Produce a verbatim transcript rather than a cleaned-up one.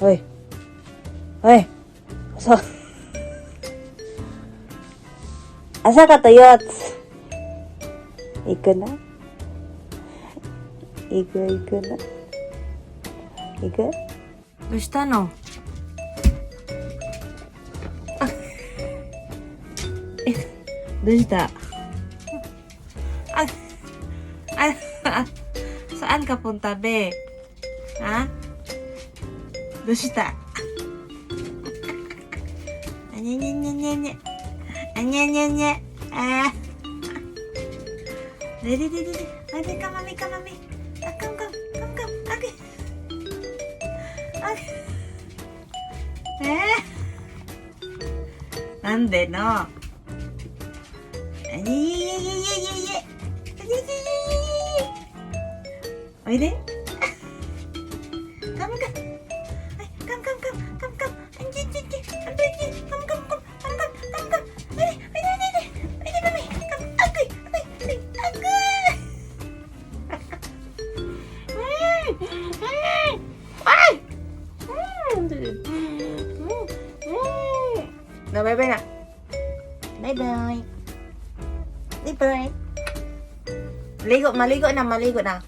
Hoy. Hoy. Asa? Asa ka, Toyots? Ikaw na. Ikaw, ikaw na. Ikaw. Gusto, no? Gusto. Ag-, ag-, saan ka punta, be? Ha? Gusto. Anya, nya, nya, nya, nya. Anya, nya, nya. Ah. Dali, dali, dali. Adi ka, mami, ka, mami. Ah, come, come, come, come. Agi. Agi. Eh. Nande, no? Ay, ay, ay. Ay, ay, ay, ay, ay. Oy, di. Come, come. Ay, come, come, come, come, come. Ay, ay, ay, ay. Ay, ay, ay. Come, come, come. Come, come, come, come. Ay, ay, ay, ay, ay. Ay, ay, mami. Come. Agoy, agoy, agoy, agoy. Mm, mm. Ay! Mm. Mm, mm. Na, bye-bye na. Bye-bye. Bye-bye. Maligo, maligo na, maligo na.